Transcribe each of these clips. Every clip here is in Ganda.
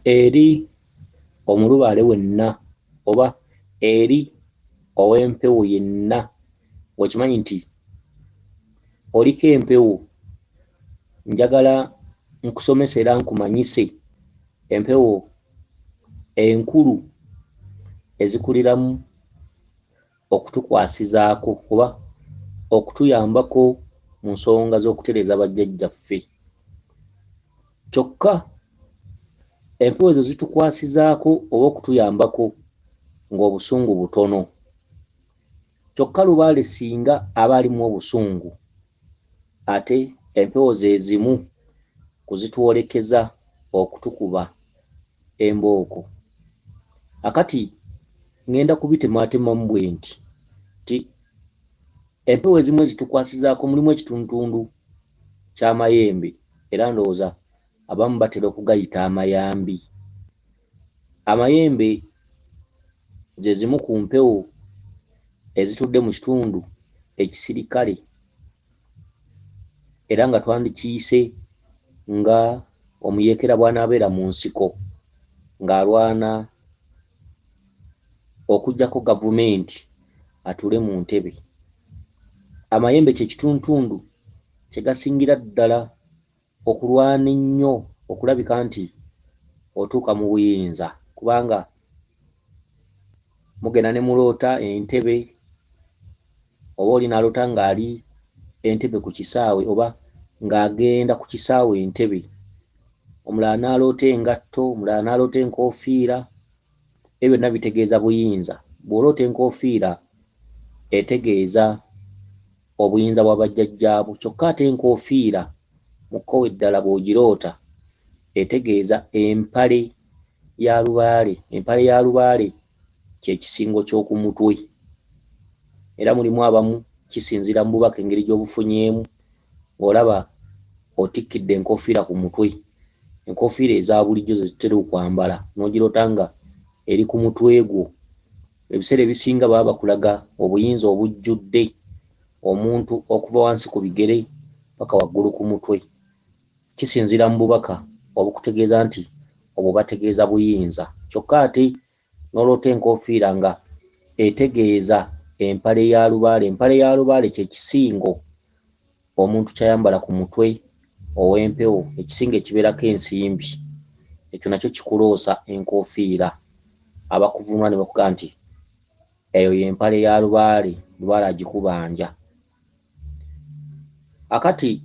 Eri omulubaale wenna oba eri ow'empewo yenna ng'okimanyi nti oliko empewo, njagala nkusomese era nkumanyise empewo enkulu ezikuliramu okutukwasizaako oba okutuyambako mu nsonga z'okutereeza bajjajjaffe. Kyokka empewo ezo zitukwasizaako oba okutuyambako ng'obusungu butono. Kyokka lubaale singa aba alimu obusungu, ate empewo ze zimu ku zitwolekeza okutukuba embooko. Akati ŋŋenda kubitemaatemamu bwe nti nti empewo ezimu ezitukwasizaako mulimu ekitundutundu ky'amayembe era ndowooza abamu batera okugayita amayambi. Amayembe ze zimu ku mpewo ezitudde mu kitundu ekisirikale era nga twandikiyise nga omuyeekera bw'anaabeera mu nsiko ng'alwana okuggyako gavumenti atuule mu ntebe. Amayembe kye kitundutundu kye gasingira ddala okulwana ennyo okulabika nti otuuka mu buyinza kubanga mugenda ne muloota entebe oba oli n'aloota ng'ali Entebbe ku kisaawe oba ng'agenda ku kisaawe Entebbe, omulala n'aloota engatto, omulala n'aloota enkoofiira, ebyo byonna bitegeeza buyinza. Bw'oloota enkoofiira etegeeza obuyinza bwa bajjajjaabo kyokka ate enkoofiira mu kkowe eddala bw'ogiroota etegeeza empale ya lubaale. Empale ya lubaale kye kisingo ky'oku mutwe era mulimu abamu kisinziira mu bubaka engeri gy'obufunyeemu ng'olaba otikkidde enkofiira ku mutwe, enkofiira eza bulijjo ze tutera okwambala n'ogiroota nga eri ku mutwe gwo. Ebiseera ebisinga baba bakulaga obuyinza obujjudde omuntu okuva wansi ku bigere paka waggulu ku mutwe. Kisinziira mu bubaka obukutegeeza nti obwo bategeeza buyinza kyokka ate n'oloota enkofiira nga etegeeza empale ya lubaale. Empale ya lubaale kye kisingo omuntu ky'ayambala ku mutwe ow'empewo, ekisingo ekibeerako ensimbi. Ekyo nakyo kikuloosa enkofiira. Abakuvunula ne bakugamba nti eyo y'empale ya lubaale, lubaale agikubanja. Akati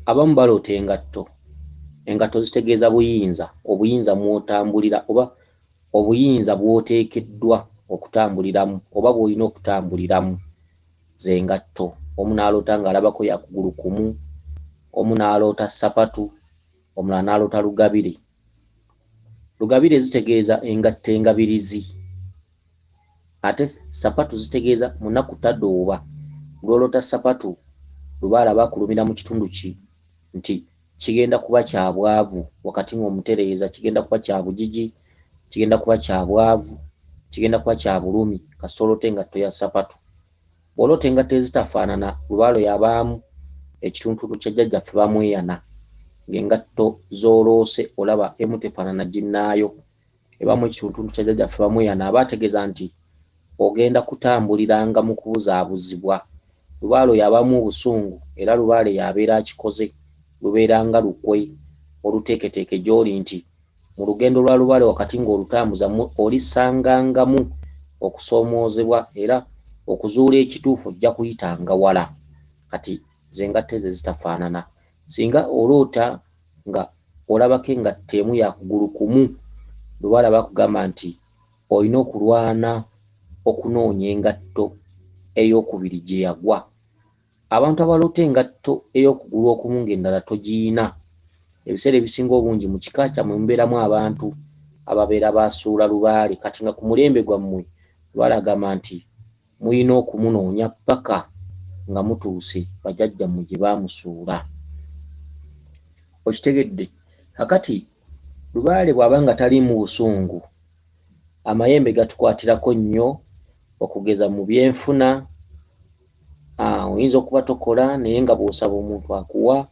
abamu baloota engatto. Engatto zitegeeza buyinza, obuyinza mw'otambulira oba obuyinza bw'oteekeddwa okutambuliramu oba bw'olina okutambuliramu ze ngatto. Omu n'aloota ng'alabako ya kugulu kumu, omu n'aloota ssapatu, omulala n'aloota lugabire. Lugabire zitegeeza engatto engabirizi ate ssapatu zitegeeza munaku tadooba. Lw'oloota ssapatu lubaale aba akulumira mu kitundu ki nti kigenda kuba kya bwavu wakati ng'omutereeza, kigenda kuba kya bugigi, kigenda kuba kya bwavu, kigenda kuba kya bulumi kasita oloota engatto ya ssapatu. Bw'oloota engatto ezitafaanana lubaale oyo abaamu ekituntundu kya jjajjaffe Bamweyana ng'engatto z'oloose olaba emu tefaanana ginnaayo ebaamu ekituntundu kya jjajjaffe Bamweyana aba ategeeza nti ogenda kutambuliranga mu kubuzaabuzibwa. Lubaale oyo abaamu obusungu era lubaale y'abeera akikoze lubeera nga lukwe oluteeketeeke gy'oli nti mu lugendo lwa lubaale wakati ng'olutambuza olisangangamu okusoomoozebwa era okuzuula ekituufu ojja kuyitanga wala. Kati ze ngatto ezo ezitafaanana. Singa oloota nga olabako engatto emu ya kugulu kumu, lubaale aba akugamba nti olina okulwana okunoonya engatto ey'okubiri gye yagwa. Abantu abaloota engatto ey'okugulu okumu ng'endala togiyina, ebiseera ebisinga obungi mu kika kyammwe mubeeramu abantu ababeera baasuula lubaale kati nga ku mulembe gwammwe lubaale agamba nti mulina okumunoonya ppaka nga mutuuse bajjajjammwe gye baamusuula. Okitegedde? Kakati lubaale bw'aba nga taliimu busungu, amayembe gatukwatirako nnyo okugeza mu byenfuna, oyinza okuba tokola naye nga bw'osaba omuntu akuwa.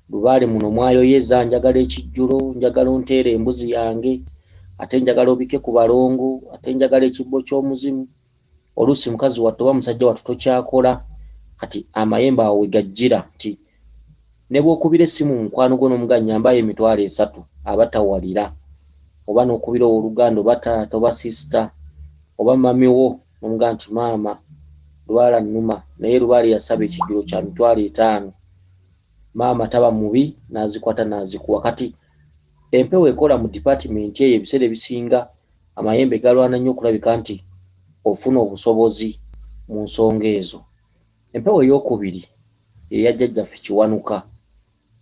Lubaale muno mwayoyeza, njagala ekijjulo, njagala onteere embuzi yange, ate njagala obike ku balongo, ate njagala ekibbo ky'omuzimu. Oluusi mukazi wattu oba musajja wattu tokyakola. Kati amayembe awo we gajjira nti ne bw'okubira essimu mukwano gwo n'omugamba nnyambayo 30,000, aba tawalira. Oba n'okubira owooluganda oba taata oba sisita oba mami wo n'omugamba nti maama lubaale annuma, naye lubaale yasaba ekijjulo kya 50,000. Maama taba mubi n'azikwata n'azikuwa. Kati empewo ekola mu dipaatimenti eyo ebiseera ebisinga amayembe galwana nnyo okulabika nti ofuna obusobozi mu nsonga ezo. Empewo eyookubiri eya jjajjaffe Kiwanuka.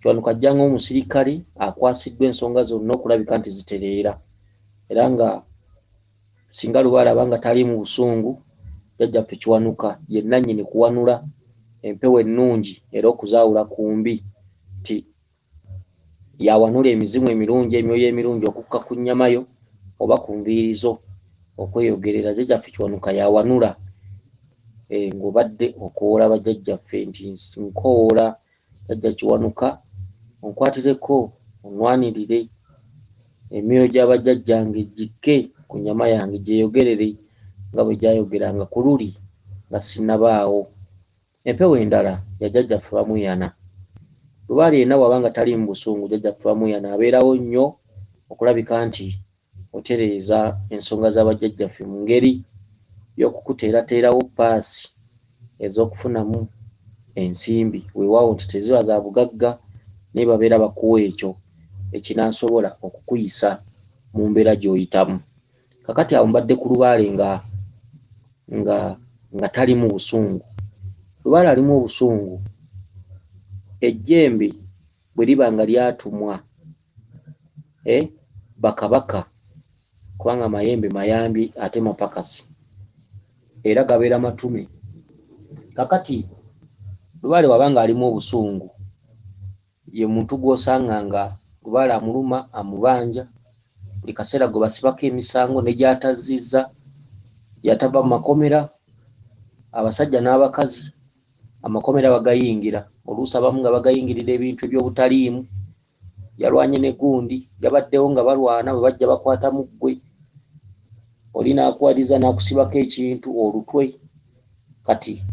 Kiwanuka ajja ng'omusirikale akwasiddwa ensonga zonna okulabika nti zitereera, era nga singa lubaale aba nga tali mu busungu, jjajjaffe Kiwanuka ye nannyini kuwanula empewo ennungi era okuzaawula ku mbi, nti yawanula emizimu emirungi, emyoyo emirungi okukka ku nnyama yo oba ku nviiri zo okweyogerera. Jjajjaffe Kiwanuka yawanula ng'obadde okowoola bajjajjaffe nti nkowoola jjajja Kiwanuka onkwatireko onnwanirire emyoyo gya bajjajjange gikke ku nnyama yange gyeyogerere nga bwe gyayogeranga ku luli nga sinnabaawo. Empewo endala ya jjajjaffe Bamweyana. Lubaale yenna bw'aba nga tali mu busungu, jjajjaffe Bamweyana abeerawo nnyo okulabika nti otereeza ensonga za bajjajjaffe mu ngeri y'okukuteerateerawo paasi ez'okufunamu ensimbi. Weewaawo nti teziba za bugagga, naye babeera bakuwa ekyo ekinaasobola okukuyisa mu mbeera gy'oyitamu. Kakati awo mbadde ku lubaale nga nga nga tali mu busungu. Lubaale alimu obusungu, ejjembe bwe liba nga lyatumwa bakabaka, kubanga amayembe mayambi ate mapakasi era gabeera matume. Kakati lubaale wabanga alimu obusungu, ye muntu gw'osanga nga lubaale amuluma, amubanja buli kaseera, gwe basibako emisango ne gy'atazizza, yatava mu makomera. Abasajja n'abakazi amakomera bagayingira, oluusi abamu nga bagayingirira ebintu eby'obutaliimu. Yalwanye ne gundi, yabaddewo nga balwana, bwe bajja bakwatamu ggwe, oli n'akuwaliriza n'akusibako ekintu olutwe. Kati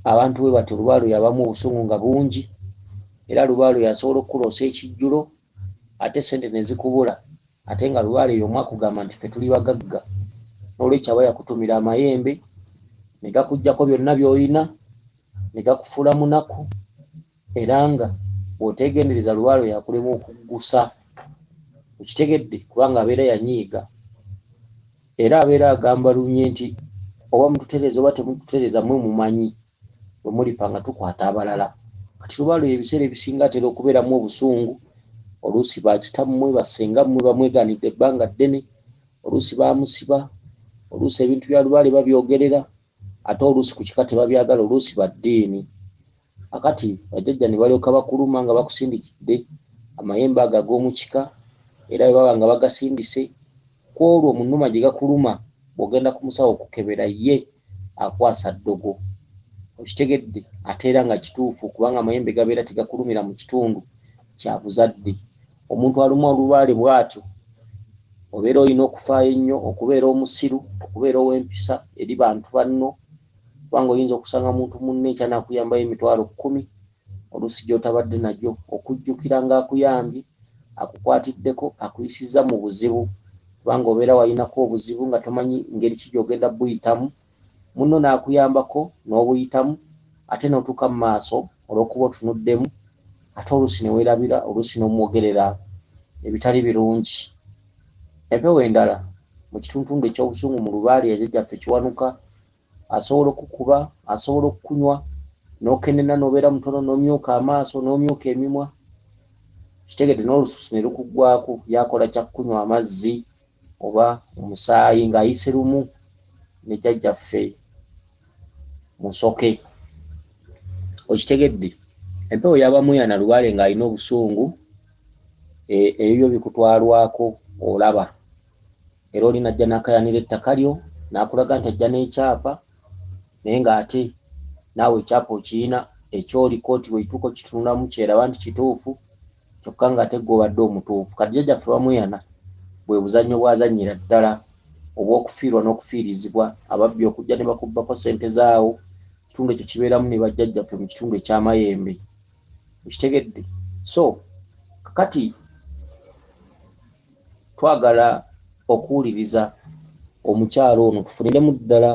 abantu bwe batyo lubaale yabamu obusungu nga bungi, era lubaale yasobola okukuloosa ekijjulo ate ssente ne zikubula, ate nga lubaale y'omu akugamba nti ffe tuli bagagga. N'olwekyo aba yakutumira amayembe ne gakuggyako byonna by'olina ne gakufuula munaku, era nga bw'oteegendereza lubaale yakulema okuggusa. Okitegedde? Kubanga abeera yanyiiga, era abeera agamba lunye nti oba mututereeza oba temututereeza, mmwe mumanyi bwe mulifa nga tukwata abalala. Kati lubaale ebiseera ebisinga atera okubeeramu obusungu. Oluusi bakitammwe, bassengammwe bamwegaanidde ebbanga ddene, oluusi bamusiba, oluusi ebintu bya lubaale babyogerera, ate oluusi ku kika tebabyagala, oluusi ba ddiini. Akati bajjajja ne balyoka bakuluma nga bakusindikidde amayembe ago ag'omu kika, era bwe baba nga bagasindise ku olwo mu nnuma gye gakuluma, bw'ogenda ku musawo okukebera ye akwasa ddogo. Okitegedde? Ate era nga kituufu, kubanga amayembe gabeera tegakulumira mu kitundu kya buzadde. Omuntu alumwa olubaale bw'atyo obeera olina okufaayo ennyo, okubeera omusiru, okubeera ow'empisa eri bantu banno, kubanga oyinza okusanga muntu munno enkya n'akuyambayo 10,000 oluusi gy'otabadde nagyo, okujjukira ng'akuyambye, akukwatiddeko, akuyisizza mu buzibu, kubanga obeera walinako obuzibu nga tomanyi ngeri ki gy'ogenda buyitamu, munno n'akuyambako n'obuyitamu, ate n'otuuka mu maaso olw'okuba otunuddemu, ate oluusi ne weerabira, oluusi n'omwogerera ebitali birungi. Empewo endala mu kituntundu eky'obusungu mu lubaale ya jjajjaffe Kiwanuka, asobola okukuba, asobola okukunywa n'okenena n'obeera mutono, n'omyuka amaaso, n'omyuka emimwa, kitegedde, n'olususu ne lukuggwako. Yakola kya kunywa amazzi oba omusaayi ng'ayise lumu ne jjajjaffe Musoke. Okitegedde? Empewo y'Abamweyana lubaale ng'alina obusungu, ebyo bikutwalwako olaba, era oli n'ajja n'akayanira ettaka lyo n'akulaga nti ajja n'ekyapa, naye ng'ate naawe ekyapa okiyina, ekyoliko nti bwekituuka okitunulamu kyeraba nti kituufu, kyokka ng'ate ggwe obadde omutuufu. Kati jjajjaffe Bamweyana bwe buzannyo bw'azannyira ddala obw'okufiirwa n'okufiirizibwa, ababbi okujja ne bakubbako ssente zaawo. Ekitundu ekyo kibeeramu ne bajjajjaffe mu kitundu eky'Amayembe, okitegedde? So kakati twagala okuwuliriza omukyala ono tufuniremu ddala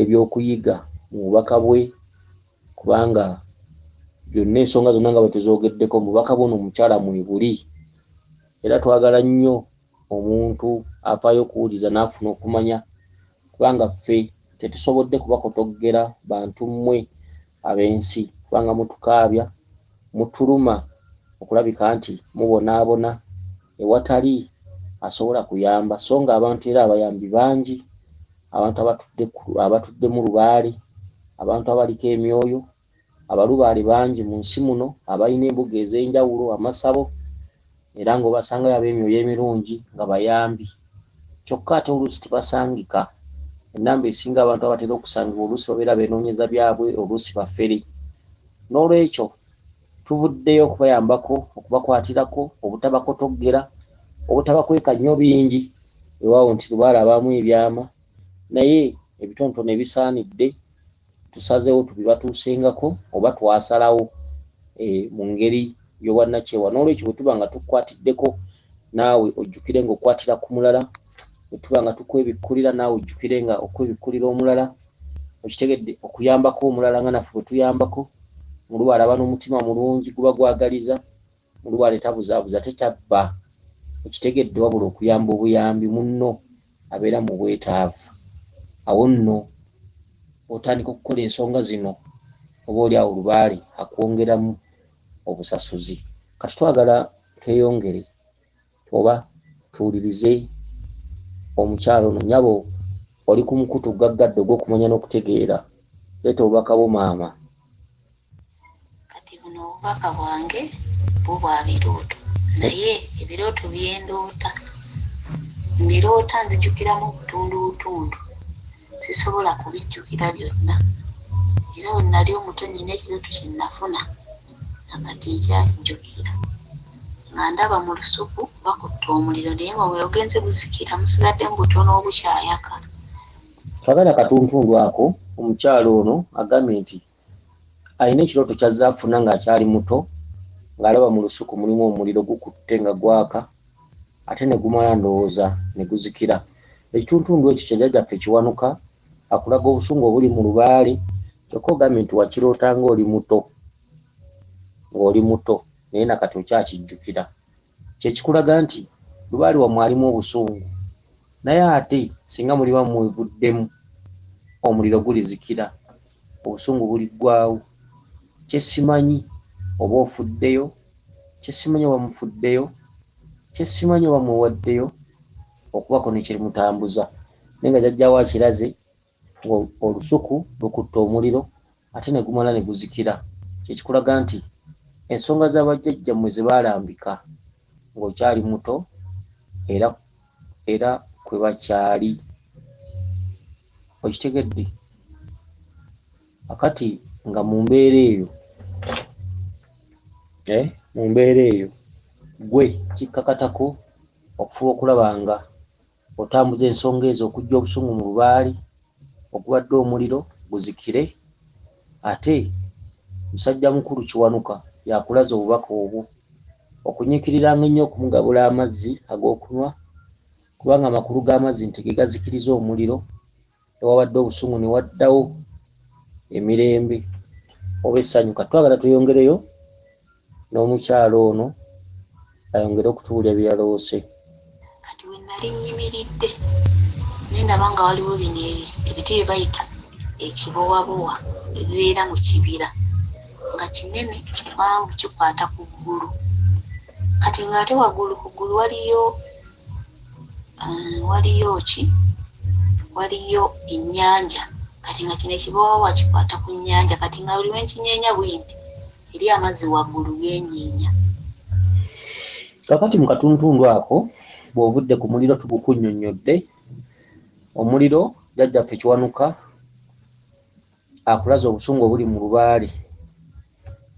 ebyokuyiga mu bubaka bwe, kubanga byonna ensonga zonna nga bwe tuzoogeddeko mu bubaka bw'ono omukyala mwebuli. Era twagala nnyo omuntu afaayo okuwuliriza n'afuna okumanya, kubanga ffe tetusobodde kubakotoggera bantu mmwe ab'ensi, kubanga mutukaabya, mutuluma okulabika nti mubonaabona ewatali asobola kuyamba, so nga abantu era abayambi bangi, abantu abatuddemu lubaale, abantu abaliko emyoyo, abalubaale bangi mu nsi muno, abalina embuga ez'enjawulo, amasabo, era ng'obasangayo ab'emyoyo emirungi nga bayambi, kyokka ate oluusi tebasangika. Ennamba esinga abantu abatera okusangibwa oluusi babeera beenoonyeza byabwe, oluusi bafere. N'olwekyo tuvuddeyo okubayambako, okubakwatirako, obutabakotoggera, obutabakweka nnyo bingi, weewaawo nti lubaale abaamu ebyama, naye ebitonotono ebisaanidde tusazeewo tubibatuusengako oba twasalawo mu ngeri y'obwannakyewa. N'olwekyo bwe tuba nga tukukwatiddeko naawe ojjukire ng'okwatira ku mulala, bwe tuba nga tukwebikkulira naawe ojjukire nga okwebikkulira omulala, okitegedde, okuyambako omulala nga naffe bwe tuyambako. Mulubaale aba n'omutima mulungi, guba gwagaliza, mulubaale tabuzaabuza, tetabba, okitegedde, wabula okuyamba obuyambi munno abeera mu bwetaavu. Awo nno otandika okukola ensonga zino, oba oli awo lubaale akwongeramu obusasuzi. Kati twagala tweyongere oba tuwulirize omukyala ono. Nnyabo, oli ku mukutu gaggadde ogw'okumanya n'okutegeera, leeta obubaka bwo maama. Kati buno obubaka bwange bwo bwa birooto, naye ebirooto bye ndoota mbiroota nzijukiramu butundu butundu, sisobola kubijjukira byonna. Era bwe nali omuto nnyina ekirooto kye nafuna nakati nkyakijjukira, nga ndaba mu lusuku bakutte omuliro naye ng'omuliro gugenze guzikira musigaddemu butono obukyayaka. Kaakati akatuntundu ako omukyala ono agambye nti alina ekirooto ky'azze afuna ng'akyali muto, ng'alaba mu lusuku mulimu omuliro gukutte nga gwaka, ate ne gumala ndowooza ne guzikira. Ekituntundu ekyo kya jjajjaffe Kiwanuka akulaga obusungu obuli mu lubaale, kyokka ogambye nti wakiroota ng'oli muto, ng'oli muto naye na kati okyakijjukira. Kye kikulaga nti lubaale wammwe alimu obusungu, naye ate singa muliba mwevuddemu omuliro gulizikira, obusungu buliggwaawo. Kye simanyi oba ofuddeyo, kye simanyi oba mufuddeyo, kye simanyi oba mwewaddeyo okubako ne kye mutambuza. Naye nga jjajjaawo akiraze ng'olusuku lukutte omuliro ate ne gumala ne guzikira. Kye kikulaga nti ensonga za bajjajjammwe ze baalambika ng'okyali muto era era kwe bakyali. Okitegedde? Akati nga mu mbeera eyo, mu mbeera eyo ggwe kikkakatako okufuba okulaba nga otambuza ensonga ezo okuggya obusungu mu lubaale ogubadde omuliro guzikire, ate musajja mukulu Kiwanuka y'akulaze obubaka obwo okunyiikiriranga ennyo okumugabula amazzi ag'okunywa, kubanga amakulu g'amazzi nti ge gazikiriza omuliro ewabadde obusungu ne waddawo emirembe oba essanyu. Kati twagala tweyongereyo n'omukyala ono ayongere okutubuulira bye yaloose. Kati we nali nnyimiridde ne ndaba nga waliwo bino ebiti bye bayita ekibowabowa ebibeera mu kibira nga kinene kiwanvu kikwata ku ggulu. Kati ng'ate waggulu ku ggulu waliyo waliyo ki? Waliyo ennyanja. Kati nga kino ekibowabowa kikwata ku nnyanja kati nga buli we nkinyeenya bwe nti eri amazzi waggulu geenyeenya. Kaakati mu katuntundu ako bw'ovudde ku muliro tugukunnyonnyodde. Omuliro jjajjaffe Kiwanuka akulaze obusungu obuli mu lubaale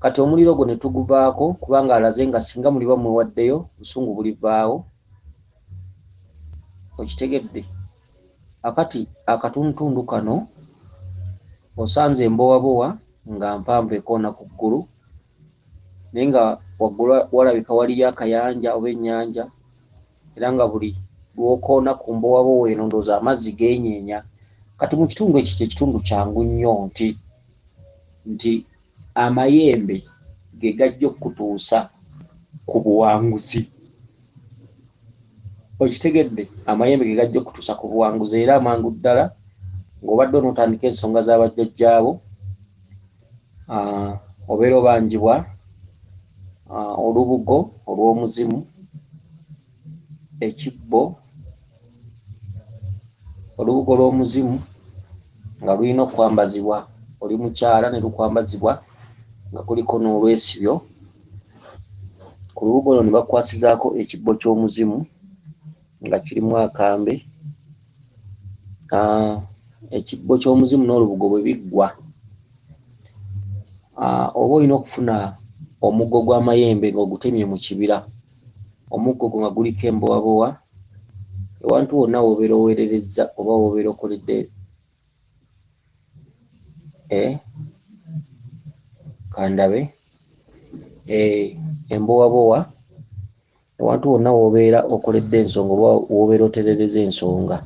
Kati omuliro ogwo ne tuguvaako kubanga alaze nga singa muliba mwewaddeyo busungu bulivaawo. Okitegedde? Akati akatundutundu kano osanze embowabowa nga mpanvu ekoona ku ggulu, naye nga waggulu walabika waliyo akayanja oba ennyanja, era nga buli lw'okoona ku mbowabowa eno ndowooza amazzi geenyeenya. Kati mu kitundu ekyo kye kitundu kyangu nnyo nti amayembe ge gajja okukutuusa ku buwanguzi. Okitegedde? Amayembe ge gajja okutuusa ku buwanguzi, era amangu ddala ng'obadde onootandika ensonga z'abajjajjaabo, obeera obanjibwa olubugo olw'omuzimu, ekibbo, olubugo lw'omuzimu nga lulina okwambazibwa oli mukyala ne lukwambazibwa nga kuliko n'olwesibyo. Ku lubugo olwo ne bakwasizaako ekibbo ky'omuzimu nga kirimu akambe. Ekibbo ky'omuzimu n'olubugo bwe biggwa, oba olina okufuna omuggo gw'amayembe ng'ogutemye mu kibira, omuggo gwo nga guliko embowabowa, ewantu wonna w'obeera oweererezza oba w'obeera okoledde kandabe embowabowa, ewantu wonna w'obeera okoledde ensonga oba w'obeera oterereza ensonga,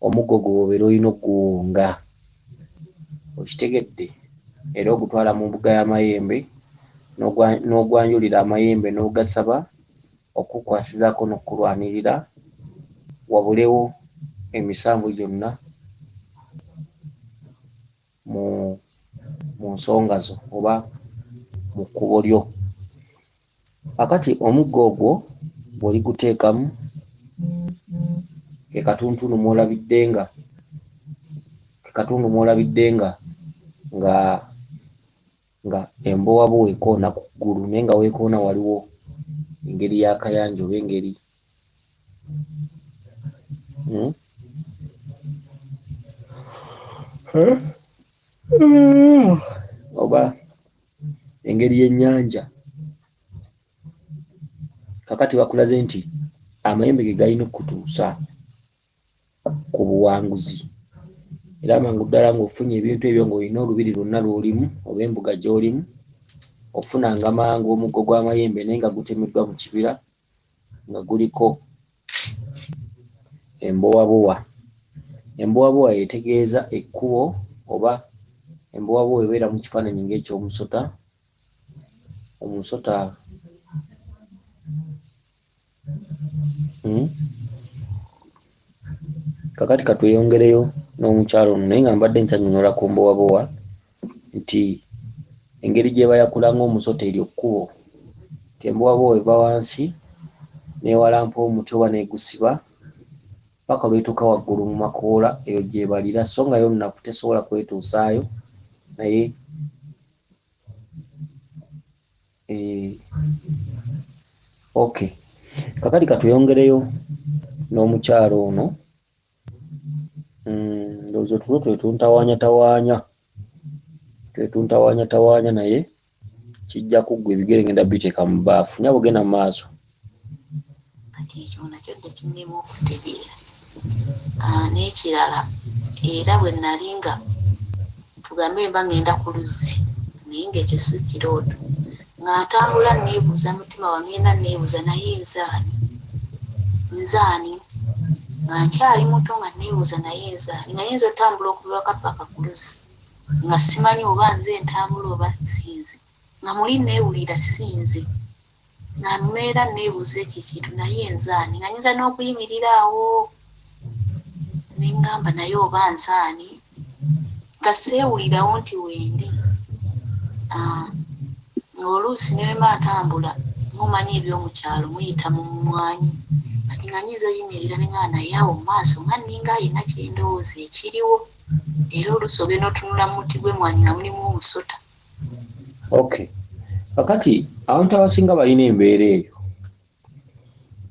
omuggo gwo w'obeera olina okuguwonga. Okitegedde? Era ogutwala mu mbuga y'amayembe n'ogwanjulira amayembe n'ogasaba okukwasizaako n'okukulwanirira wabulewo emisanvu gyonna mu nsonga zo oba mu kkubo lyo. Akati omuggo ogwo bw'oliguteekamu ke katuntundu mw'olabidde nga embowabowa ekoona ku ggulu, naye nga weekoona waliwo engeri y'akayanja oba engeri oba engeri y'ennyanja. Kakati bakulaze nti amayembe ge galina okutuusa ku buwanguzi, era amangu ddala ng'ofunye ebintu ebyo ng'olina olubiri lwonna lw'olimu oba embuga gy'olimu, ofunanga mangu omuggo gw'amayembe naye nga gutemeddwa mu kibira nga guliko embowabowa. Embowabowa etegeeza ekkubo, oba embowabowa ebeera mu kifaananyi ng'ekyomusota. Omusota Kakati katweyongereyo n'omukyalo ono, naye nga mbadde nkyannyonnyola ku mbowabowa nti engeri gye bayakula ng'omusota eryo kkubo, nti embowabowa eva wansi n'ewalampa omuti oba n'egusiba paka lw'etuuka waggulu mu makoola, eyo gy'ebalira, so nga yo nnafu tesobola kwetuusaayo, naye okay. Kakati katweyongereyo n'omukyalo ono. Ndowooza otulo twetuntawanyatawaanya naye kijja kuggwa, ebigere ngenda biteeka mu bbaafu. Nnyabo genda mu maaso. Kati ekyo nakyo tekinnema okutegeera. N'ekirala era bwe nali nga tugambe mba ngenda ku luzzi, naye ng'ekyo si kirooto, nga ntambula neebuuza mutima wange, ngenda neebuuza naye nze ani, nze ani, nga nkyali muto nga neebuuza naye nze ani, nga nyinza otambula okuva waka paka ku luzzi nga simanyi oba nze ntambula oba si nze, nga muli neewulira si nze, nga mbeera neebuuza ekyo ekintu naye nze ani, nga nyinza n'okuyimirira awo ne ŋŋamba naye oba nze ani, nga seewulirawo nti wendi. Ng'oluusi ne bwe mba ntambula mumanyi ebyomukyalo muyita mu mmwanyi, kati nga nyinza oyimirira ne ŋŋamba naye awo mu maaso nga nninga ayina kye ndowooza ekiriwo, era oluusi ogenda otunula mu muti gw'emmwanyi nga mulimu omusota. Okay. Kakati abantu abasinga balina embeera eyo,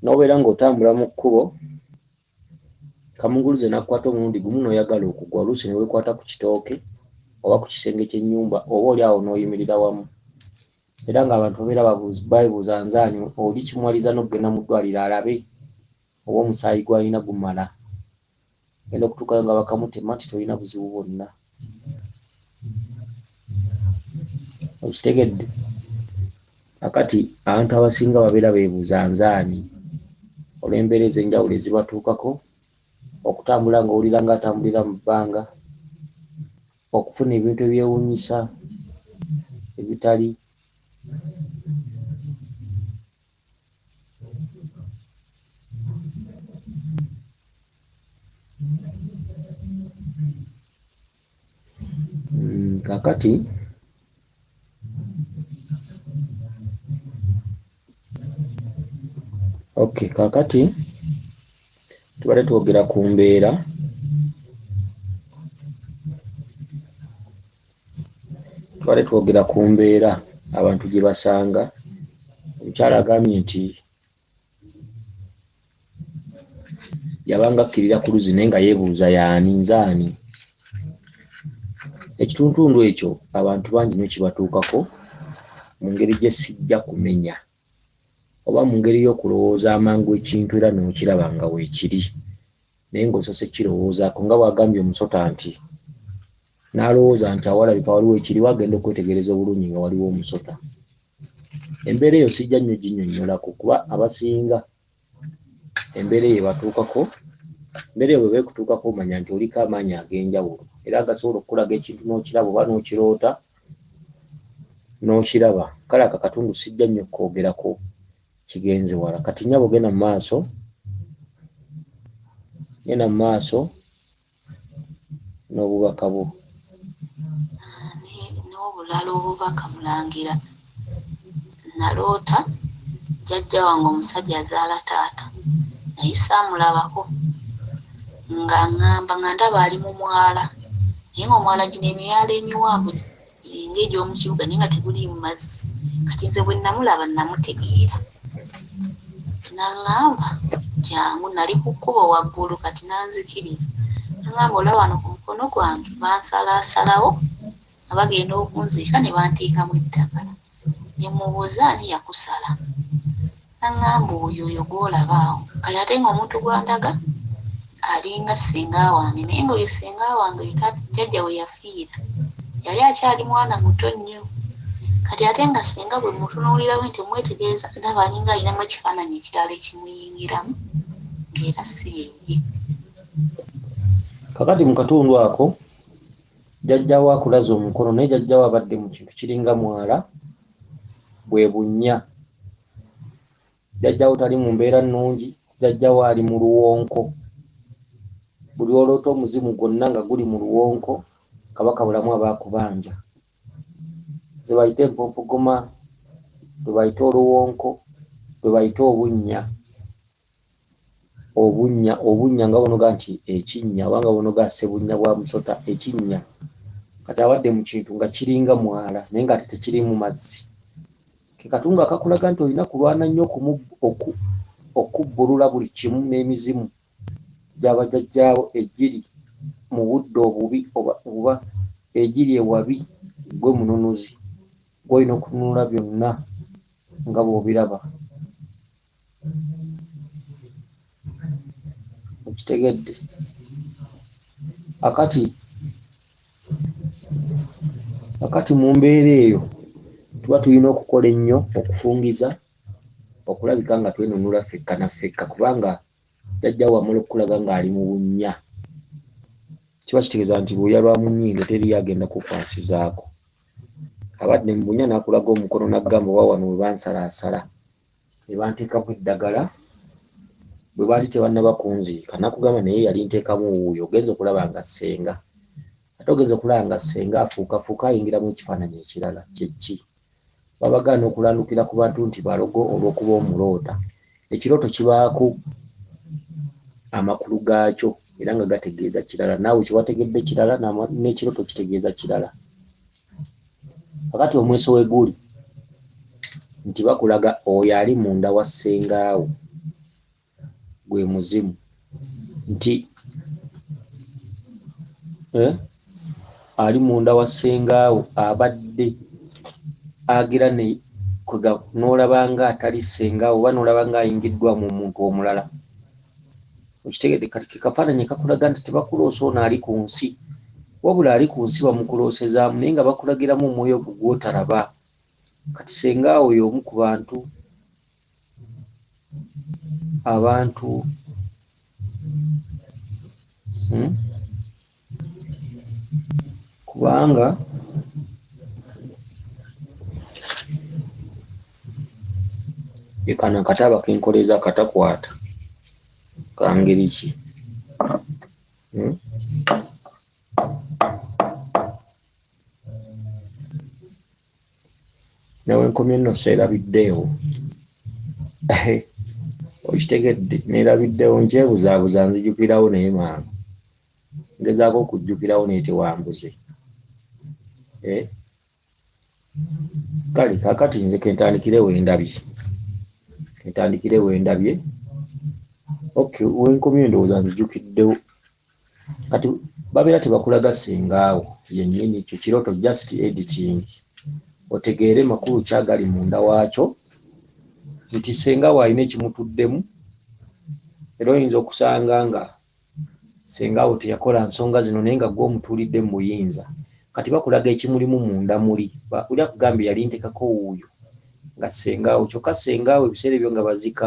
n'obeera ng'otambula mu kkubo, kamunguluze n'akukwata omulundi gumu n'oyagala okugwa, oluusi ne weekwata ku kitooke oba ku kisenge ky'ennyumba, oba oli awo n'oyimirira wamu. Era ng'abantu babeera beebuuza nzaani oli kimuwaliriza n'okugenda mu ddwaliro alabe oba omusaayi gw'alina gumala. Genda okutuukayo nga bakamutema nti tolina buzibu bwonna. Okitegedde? Kakati abantu abasinga babeera beebuuza nzaani olw'embeera ez'enjawulo ezibatuukako, okutambula ng'owulira ng'atambulira mu bbanga, okufuna ebintu ebyewuunyisa ebitali. Kakati okay, kakati tubadde twogera ku mbeera abantu gye basanga. Omukyala agambye nti yabanga akkirira ku luzzi naye nga yeebuuza yaani nzaani. Ekituntundu ekyo abantu bangi nnyo kibatuukako mu ngeri gye sijja kumenya oba mu ngeri y'okulowooza amangu ekintu era n'okiraba nga weekiri naye ng'osoose kirowoozaako, nga bw'agambye omusota nti n'alowooza nti awalabika waliwo ekiriwo, agenda okwetegereza obulungi nga waliwo omusota. Embeera eyo sijja nnyo ginnyonnyolako kuba abasinga embeera eyo ebatuukako. Embeera eyo bwe beekutuukako omanya nti oliko amaanyi ag'enjawulo era agasobola okukulaga ekintu n'okiraba oba n'okiroota n'okiraba. Kale ako akatundu sijja nnyo kukoogerako, kigenze wala. Kati nnyabo genda mu maaso n'obubaka bwo. N'obulala obubaka mulangira. Naloota jjajja wange omusajja azaala taata naye saamulabako, nga ŋŋamba nga ndaba ali mu mwala, naye ng'omwala gino emyala emiwanvu ng'egy'omu kibuga naye nga teguliimu mazzi. Kati nze bwe namulaba namutegeera, n'aŋŋamba jangu, nali ku kkubo waggulu kati n'anzikiriza, n'aŋŋamba olaba wano ku mukono gwange bansalaasalawo nga bagenda okunziika ne banteekamu eddagala. Ne mubuuza ani yakusala, n'aŋŋamba oyo oyo gw'olaba awo. Kati ate ng'omuntu gwandaga alinga ssenga wange, naye ng'oyo ssenga wange oyo jjajja we yafiira yali akyali mwana muto nnyo. Kati ate nga ssenga bwe mutunuulirawo nti omwetegereza ndaba alinga alinamu ekifaananyi ekirala ekimuyingiramu ng'era si ye. Kakati mu katundu ako jjajja we akulaze omukono, naye jjajja we abadde mu kintu kiringa mwala bwe bunnya. Jjajja we tali mu mbeera nnungi, jjajja we ali mu luwonko. Buli oloota omuzimu gwonna nga guli mu luwonko, Kabaka Bulamu aba akubanja. Ze bayita empologoma, lwe bayita oluwonko, lwe bayita obunnya. Obunnya nga bonoga nti ekinnya oba nga bonoga ssebunnya bwa musota, ekinnya. Kati abadde mu kintu nga kiringa mwala naye ng'ate tekirimu mazzi. Ke katundu akakulaga nti olina kulwana nnyo okubbulula buli kimu n'emizimu gy'abajjajjaawo egiri mu budde obubi oba egiri ewabi. Gwe mununuzi, gw'olina okununula byonna nga bw'obiraba. Okitegedde? Akati mu mbeera eyo tuba tulina okukola ennyo okufungiza okulabika nga twenunula ffekka na ffekka, kubanga jjajja wo amala okukulaga ng'ali mu bunnya kiba kitegeeza nti luuya lwa mu nnyindo teriyo agenda kukwasizaako. Abadde mu bunnya n'akulaga omukono n'agamba oba wano we bansalaasala ne banteekamu eddagala bwe baali tebannaba kunziika, n'akugamba naye yali nteekamu wuuyo. Ogenza okulaba nga ssenga, ate ogenza okulaba nga ssenga afuukafuuka ayingiramu ekifaananyi ekirala. Kye ki? Babagaana okulandukira ku bantu nti balogo olw'okuba omuloota. Ekirooto kibaako amakulu gaakyo era nga gategeeza kirala, naawe kye wategedde kirala n'ekirooto kitegeeza kirala. Kakati omweso we guli nti bakulaga oyo ali munda wa ssengaawo gwe muzimu, nti ali munda wa ssengaawo abadde agira ne N'olaba nga atali ssenga oba n'olaba nga ayingiddwamu omuntu omulala. Okitegedde? Kati ke kafaananyi kakulaga nti tebakuloosa ono ali ku nsi, wabula ali ku nsi bamukuloosezaamu, naye nga bakulagiramu omwoyo ogwo gw'otalaba. Kati ssenga awo y'omu ku bantu abantu kubanga kano akataba kenkoleza katakwata kangeri ki? Nawe nkomye nno seerabiddeewo. Okitegedde? Neerabiddewo, nkyebuzaabuza nzijukirawo naye maama ngezaako okujjukirawo naye tewambuze. Kale kaakati nze kentandikire wendabye, kentandikire wendabye. Okay, wenkomye ndowooza nzijukiddewo. Kati babeera tebakulaga ssengaawo yennyini, ekyo kirooto just editing, otegeere makulu ki agali munda waakyo, nti ssengaawo alina ekimutuddemu. Era oyinza okusanga nga ssengaawo teyakola nsonga zino naye nga ggwe omutuulidde mu buyinza. Kati bakulaga ekimulimu munda muli, oli akugambye yali ntekako wuuyo nga ssengaawo, kyokka ssengaawo ebiseera ebyo nga bazika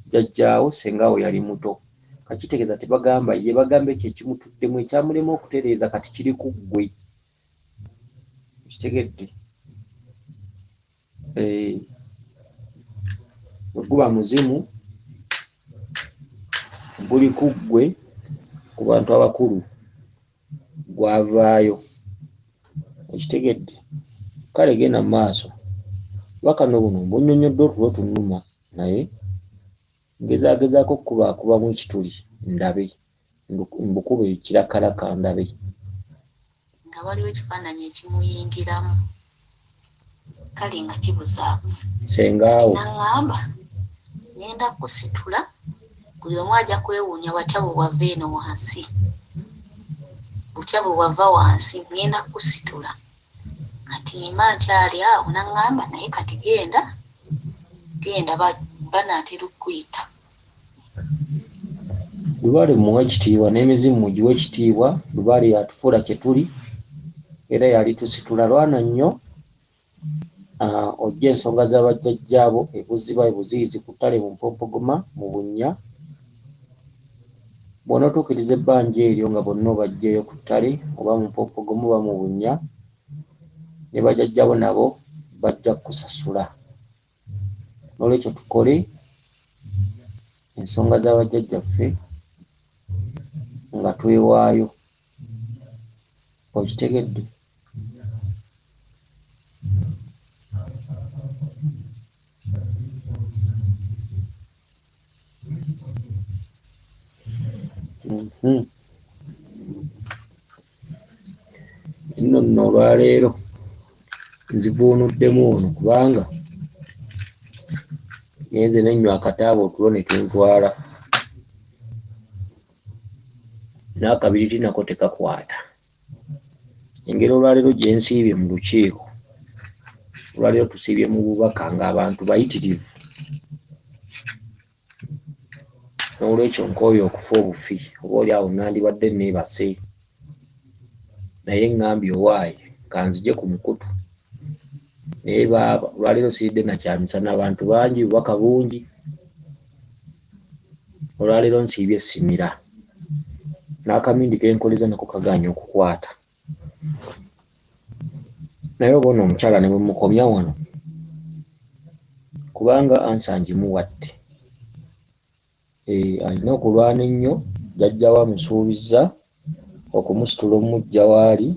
jjajjaawo, ssengaawo yali muto. Kakitegeeza tebagamba ye, bagamba ekyo ekimutuddemu ekyamulema okutereeza kati kiri ku ggwe. Okitegedde? Bwe guba muzimu guli ku ggwe, ku bantu abakulu gwavaayo. Okitegedde? Kale genda mu maaso. Bakano buno mbunnyonnyodde otulo tunnuma, naye ngezaagezaako okukubaakubamu ekituli ndabe, mbukube ekirakalaka ndabe. Nga waliwo ekifaananyi ekimuyingiramu, kale nga kibuzaabuza. Ssengaawo. Naŋŋamba ŋŋenda kusitula, buli omu ajja kwewuunya watya bwe wava eno wansi, butya bwe wava wansi, ŋŋenda kusitula. Kati mba nkyali awo naŋŋamba naye kati genda, genda banaatera okukuyita. Lubaale mmuwe ekitiibwa n'emizimu mugiwe ekitiibwa. Lubaale yatufuula kye tuli era yalitusitula. Lwana nnyo ojje ensonga z'abajjajjaabo ebuziba, ebuziizi, ku ttale, mu mpompogoma, mu bunnya. Bw'onootuukiriza ebbanja eryo nga bonna obaggyeeyo ku ttale oba mu mpompogoma oba mu bunnya, ne bajjajjaabo nabo bajja kukusasula. Noolwekyo tukole ensonga z'abajjajjaffe nga twewaayo. Okitegedde? Nno nno olwaleero nzivuunuddemu ono kubanga ngenze ne nnywa akataaba otulo ne tuntwala, n'akabiriti nako tekakwata. Engeri olwaleero gye nsiibye mu lukiiko, olwaleero tusiibye mu bubaka ng'abantu bayitirivu. Noolwekyo nkooye okufa obufi, oba oli awo nandibadde neebase, naye ŋŋambye owaaye kanzije ku mukutu. Naye baaba olwaleero siridde na kyamisana, abantu bangi, bubaka bungi. Olwaleero nsiibye ssimira, n'akamindi ke nkoleza nako kagaanye okukwata. Naye oba ono omukyala ne bwe mukomya wano, kubanga ansa ngimuwadde. Alina okulwana ennyo, jjajja we amusuubizza okumusitula omuggya w'ali.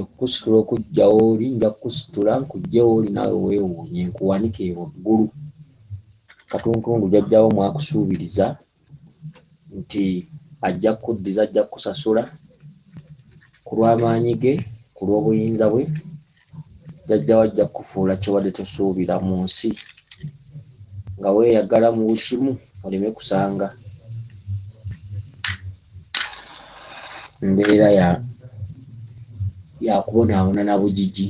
Okusitula okuggya w'oli, nja kukusitula nkuggye w'oli naawe weewuunye, nkuwanike waggulu. Katuntundu jjajja wo mwakusuubiriza nti ajja kukuddiza, ajja kukusasula ku lw'amaanyi ge, ku lw'obuyinza bwe. Jjajja wo ajja kukufuula ky'obadde tosuubira mu nsi, nga weeyagala mu buli kimu oleme kusanga mbeera ya kubonaabona na bugigi.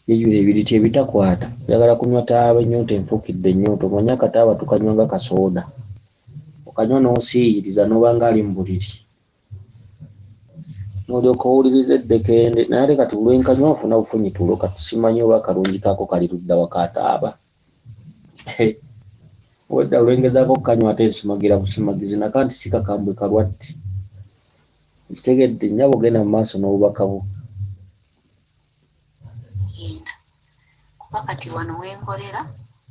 Yejjula ebiriti ebitakwata. Oyagala kunywa taaba, ennyonta enfuukidde ennyonta. Omanyi akataaba tukanywa nga kasooda, okanywa n'osiiyiriza n'oba nga ali mu buliri, n'olyoka owuliriza eddekende. Naye ate kati lwenkanywa nfuna bufunyi tulo. Kati simanyi oba akalungi kaako kali ludda wa kataaba. Obwedda lwengezaako okukanywa ate nsimagira busimagizi naka nti si kakambwe kalwadde. Nkitegedde nnyabo, genda mu maaso n'obubaka bwo. Genda kuba kati wano wenkolera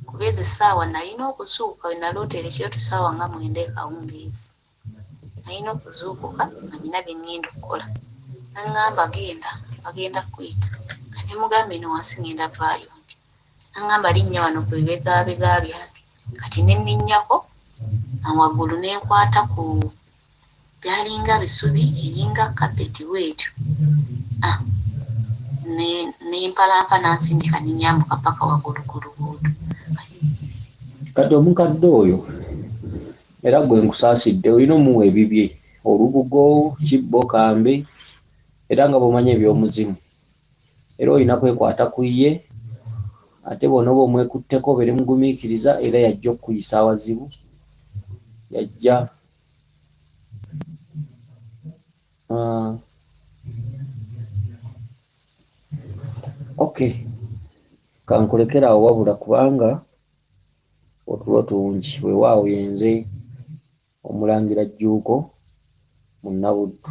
kuba ezo essaawa nalina okuzuukuka. We nalootera ekirooto ssaawa nga 9 ekawungeezi, nalina okuzuukuka nga nina bye ŋŋenda okukola. Naŋŋamba genda, bagenda kuyita. Kati mugamba eno wansi ŋŋenda vaayo nti, naŋŋamba linnya wano ku bibegabega byange. Kati ne nninnyako waggulu ne nkwata ku byalinga bisubi eringa kapeti bwetyo, ah, nempalampa n'ansindika ne nyambuka paka waggulu ku luguudo. Kati omukadde oyo era gwe nkusaasidde, olina omuwa ebibye, olubugo, kibbo, kambe, era nga bw'omanyi eby'omuzimu, era olina kwekwata ku ye. Ate bw'onooba omwekutteko obeere mugumiikiriza, era yajja okukuyisa awazibu, yajja okay, kankulekere awo wabula kubanga otulo tungi. Weewaawo yenze Omulangira Jjuuko Munnabuddu.